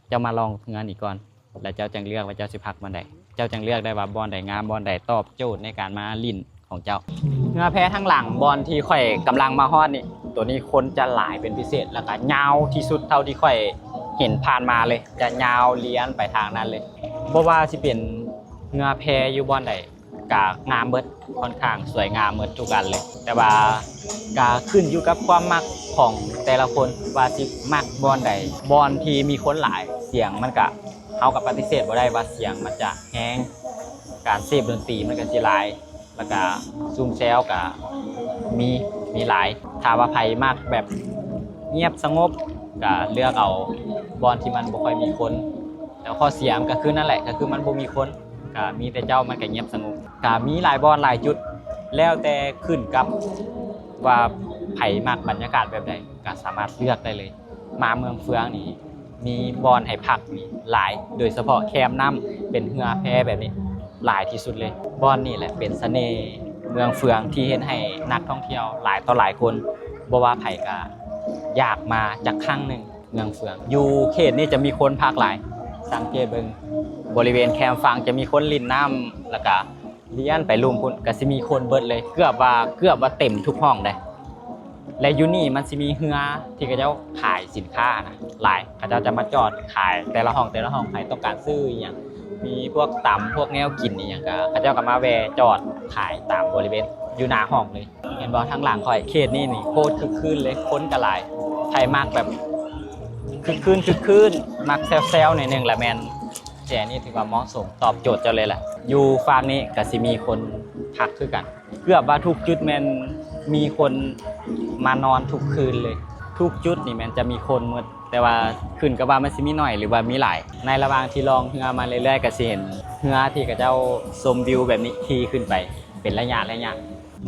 ເຈົ້າມາລອງເຮືອນີ້ກ່ອນ ແລ້ວເຈົ້າຈັ່ງເລືອກວ່າເຈົ້າຊິພັກບ່ອນໃດ. ເຈົ້າຈັ່ງເລືອກໄດ້ວ່າບ່ອນໃດງາມ, ບ່ອນໃດຕອບໂຈດໃນການມາຫຼິ້ນຂອງເຈົ້າ. ເຮືອແພທາງຫຼັງບ່ອນທີ່ຂ້ອຍກຳລັງມາຮອດນີ້, ໂຕນີ້ຄົນຈະຫຼາຍເປັນພິເສດ ແລ້ວກະຍາວທີ່ສຸດເທົ່າທີ່ຂ້ອຍເຫັນຜ່ານມາເລີຍ, ຈະຍາວລຽນໄປທາງນັ້ນເລີຍ. ບໍ່ວ່າຊິເປັນເຮືອແພຢູ່ບ່ອນໃດ ກະງາມເບິດ, ຄ່ອນຂ້າງສວຍງາມເບິດທຸກອັນເລີຍ. ແຕ່ວ່າກະຂຶ້ນຢູ່ກັບຄວາມມັກຂອງແຕ່ລະຄົນວ່າຊິມັກບ່ອນໃດ. ບ່ອນທີ່ມີຄົນຫຼາຍ ສຽງມັນກະ ເຮົາກະປະຕິເສດບໍ່ໄດ້ວ່າສຽງມັນຈະແຮງ, ການເສບດົນຕີມັນກະຊິຫຼາຍ ແລ້ວກະຊຸມແຊວກະມີ ມີຫຼາຍ. ຖ້າວ່າໃຜມັກແບບງຽບສະຫງົບ ກະເລືອກເອົາບ່ອນທີ່ມັນບໍ່ຄ່ອຍມີຄົນ. ແຕ່ຂໍ້ເສຍມັນກະຄືນັ້ນແຫຼະ ກະຄືມັນບໍ່ມີຄົນ, ກະມີແຕ່ເຈົ້າ ມັນກະງຽບສະຫງົບ. ກະມີຫຼາຍບ່ອນຫຼາຍຈຸດ ແລ້ວແຕ່ຂຶ້ນກັບວ່າໃຜມັກບັນຍາກາດແບບໃດ ກະສາມາດເລືອກໄດ້ເລີຍ. ມາເມືອງເຟືອງນີ້ມີບ່ອນໃຫ້ພັກນີ້ຫຼາຍ, ໂດຍສະເພາະແຄມນ້ຳເປັນເຮືອແພແບບນີ້ຫຼາຍທີ່ສຸດເລີຍ. ບ່ອນນີ້ແຫຼະເປັນສະເໜ່ເມືອງເຟືອງ ທີ່ເຮັດໃຫ້ນັກທ່ອງທ່ຽວຫຼາຍຕໍ່ຫຼາຍຄົນບໍ່ວ່າໃຜກະຢາກມາຈັກຄັ້ງໜຶ່ງ. ເມືອງເຟືອງ ຢູ່ເຂດນີ້ຈະມີຄົນພັກຫຼາຍ. ສັງເກດເບິ່ງບໍລິເວນແຄມຝັ່ງຈະມີຄົນຫຼິ້ນນ້ຳ ແລ້ວກະລຽນໄປລຸ່ມພຸ້ນ ກະຊິມີຄົນເບິດເລີຍ, ເກືອບວ່າ ເກືອບວ່າເຕັມທຸກຫ້ອງເດ້. ແລະຢູ່ນີ້ມັນຊິມີເຮືອທີ່ເຂົາເຈົ້າຂາຍສິນຄ້ານະຫຼາຍ, ເຂົາເຈົ້າຈະມາຈອດຂາຍແຕ່ລະຫ້ອງແຕ່ລະຫ້ອງ, ໃຜຕ້ອງການຊື້ອີ່ຫຍັງ ມີພວກຕຳພວກແນວກິນອີ່ຫຍັງກະ ເຂົາເຈົ້າກະມາແວ່ຈອດຂາຍຕາມບໍລິເວນຢູ່ໜ້າຫ້ອງເລີຍ. ເຫັນບໍ່ ທາງຫຼັງຂ້ອຍ ເຂດນີ້ນີ້ໂຄດຄຶກຄື້ນເລີຍ, ຄົນກະຫຼາຍ. ໃຜມັກແບບຄຶກຄື້ນຄຶກຄື້ນ ມັກແຊວໆໜ້ອຍໜຶ່ງລະແມ່ນແຈນີ້ຖືວ່າເໝາະສົມ ຕອບໂຈດເຈົ້າເລີຍແຫຼະ. ຢູ່ຟາກນີ້ກະຊິມີຄົນພັກຄືກັນ, ເກືອບວ່າທຸກຈຸດແມ່ນມີຄົນມານອນທຸກຄືນເລີຍ. ທຸກຈຸດນີ້ແມ່ນຈະມີຄົນໝົດ, ແຕ່ວ່າຂຶ້ນກັບວ່າມັນຊິມີໜ້ອຍ ຫຼືວ່າມີຫຼາຍ. ໃນລະຫວ່າງທີ່ລ່ອງເຮືອມາເລື້ອຍໆ ກະຊິເຫັນເຮືອທີ່ເຂົາເຈົ້າຊົມວິວແບບນີ້ຂີ່ຂຶ້ນໄປເປັນໄລຍະໄລຍະ.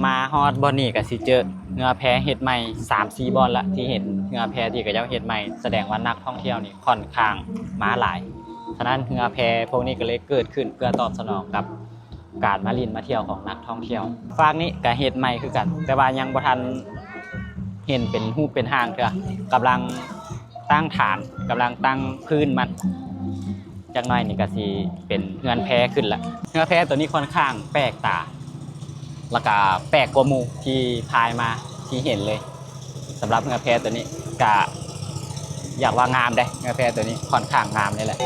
ມາຮອດບ່ອນນີ້ກະຊິເຈີເຮືອແພເຮັດໃໝ່ສາມສີ່ບ່ອນລະ ທີ່ເຫັນເຮືອແພທີ່ເຂົາເຈົ້າເຮັດໃໝ່, ສະແດງວ່ານັກທ່ອງທ່ຽວນີ້ຂ້ອນຂ້າງມາຫຼາຍ. ສະນັ້ນເຮືອແພພວກນີ້ກະເລີຍເກີດຂຶ້ນເພື່ອຕອບສະໜອງກັບການມາຫຼິ້ນມາທ່ຽວຂອງນັກທ່ອງທ່ຽວ. ຟາກນີ້ກະເຮັດໃໝ່ຄືກັນ ແຕ່ວ່າຍັງບໍ່ທັນເຫັນເປັນຮູບເປັນຮ່າງເທື່ອ, ກຳລັງຕັ້ງຖານ ກຳລັງຕັ້ງພື້ນມັນ. ຈັກໜ້ອຍນີ້ກະຊິເປັນເຮືອນແພຂຶ້ນລະ. ເຮືອແພໂຕນີ້ຂ້ອນຂ້າງແປກຕາ ລະກະແປກກວ່າໝູ່ທີ່ຜ່ານມາທີ່ເຫັນເລີຍ. ສຳລັບເຮືອແພໂຕນີ້ກະຢາກວ່າງາມເດ້, ເຮືອແພໂຕນີ້ຂ້ອນຂ້າງງາມເລີຍແຫຼະ.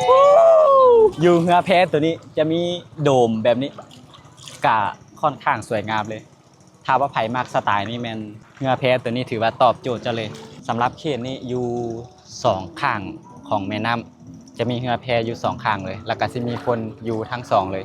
ຢູ່ເຮືອແພໂຕນີ້ຈະມີໂດມແບບນີ້ ກະຂ້ອນຂ້າງສວຍງາມເລີຍ. ຖ້າວ່າໃຜມັກສະໄຕນີ້ແມ່ນເຮືອແພໂຕນີ້ຖືວ່າຕອບໂຈດເຈົ້າເລີຍ. ສຳລັບເຂດນີ້ຢູ່ສອງຂ້າງຂອງແມ່ນ້ຳ ຈະມີເຮືອແພຢູ່ສອງຂ້າງເລີຍ ແລ້ວກະຊິມີຄົນຢູ່ທັງສອງເລີຍ.